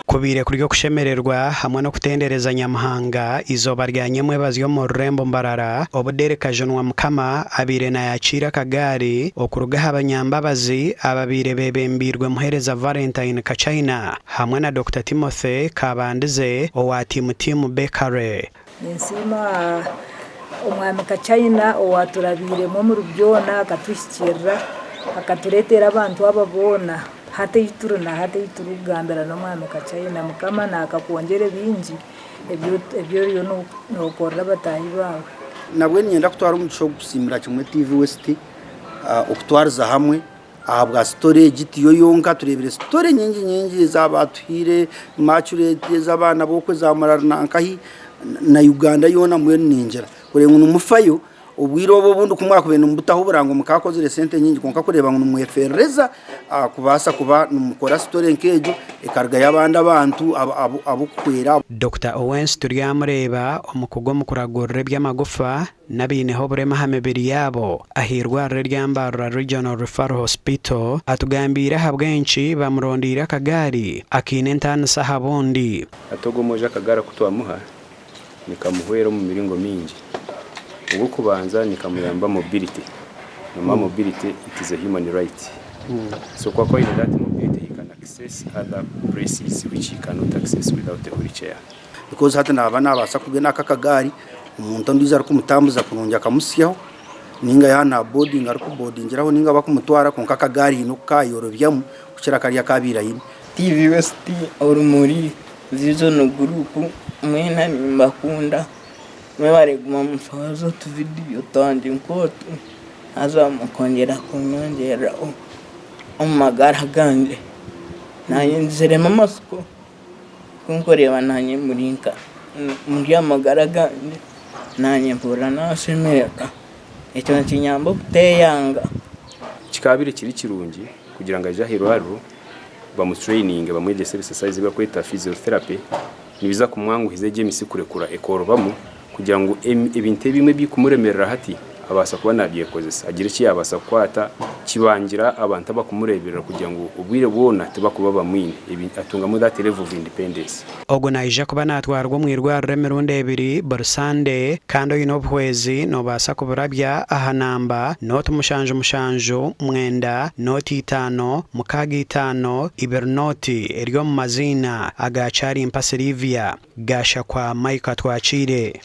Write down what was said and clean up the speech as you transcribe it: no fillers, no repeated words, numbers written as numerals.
Kubaire kuri okushemererwa hamwe n'okutendereza Nyamuhanga eizooba rya nyemwebazyo omu rurembo Mbarara obu Derrick Kajunwa Mukama abaire nayakiira akagaari okuruga aha banyambabazi ababaire bebembeirwe Muheereza Valentine Kachaina hamwe na Dokita Timothy Kabandize owa Team Team Bakery. Ninsiima Omwami Kachaina owaaturabiiremu omuri byona akatuhikiirira, akatureetera abantu aba boona. Hati ei turi na hati ei turikugambira n'Omwami Kachaina. Mukama naakakwongyere bingi ebi oriyo nookorera bataahi baawe. Nabwe niinyenda kutwara omugisha ogu kusiimira kimwe TV West okutwariza hamwe Ahabwa story egi tiyo yonka turebire story nyingi nyingi ezabatuhaire immaculate ez'abaana b'oku eza murari nankahi na Uganda yoona mbwenu ningira kureba ngu nimufayo obwire obu obundi ku mwakubaire nimubutaho oburango mukakozire sente nyingi kwonka kureeba ngu nimweferereza kubaasa kuba nimukora story nk'egyo ekarugayo abandi abantu ab'okuhwera. Dokita Owens Turyamureeba omukugu omu kuragurira eby'amagufa n'abaineho oburema aha mibiri yaabo ah'eirwariro erya Mbarara Regional Referral Hospital atugambiire ahabw'enki bamurondeire akagaari akaine entaanisa aha bundi. Hati ogwo omwojo akagaari aku twamuha nikamuhwera omu miringo mingi. Ogw'okubanza nikamuyamba mobility. Noomanya mobility it is a human right. So ku akuba aine that mobility he can access other places which he cannot access without a wheelchair. Because hati naaba naabaasa kugyenda aka akagaari omuntu ondiijo arikumutambuza kurungi akamutsyaho ninga yaaba nabodinga arikubodingiraho ninga bakumutwara kwonka akagaari haine oku kayorobyamu kukira kariya aku abaire aine. TV West, Orumuri, Vision Group mwena nimbakunda mwebare kuguma nimusohoza otuvidiyo twangye nk'otu haza mukongyera kunyongyerera omu magara gangye nanye ngiziremu amatsiko. Ku nkureeba naanye muri nka muri aha magara gangye, naanye mpurira naashemererwa, ekyo nikinyamba obuteeyanga. Kikaabaire kiri kirungi kugira ngu aije aha irwariro bamutureyininge bamwegyese ebisasayizi ebi barikweta physiotherapy, nibiza kumwanguhiza egyo emitsi kurekura ekoorobamu kugira ngu ebintu ebimwe ebirikumuremerera hati abaasa kuba naabyekozesa agire eki yaabaasa kukwata kibangira abantu abakumureeberera kugira ngu obwire bwona tibakuba bamwine atungamu that level of independence. Ogu naija kuba naatwarwa omu irwariro emirundi ebiri buri Sande kandi oine obuhwezi noobaasa kuburabya aha namba nooti mushanju mushanju mwenda nooti itaano mukaaga itaano ibiri nooti eri omu maziina aga Kyarimpa Sylivia. Gashakwa Micah Twakiire.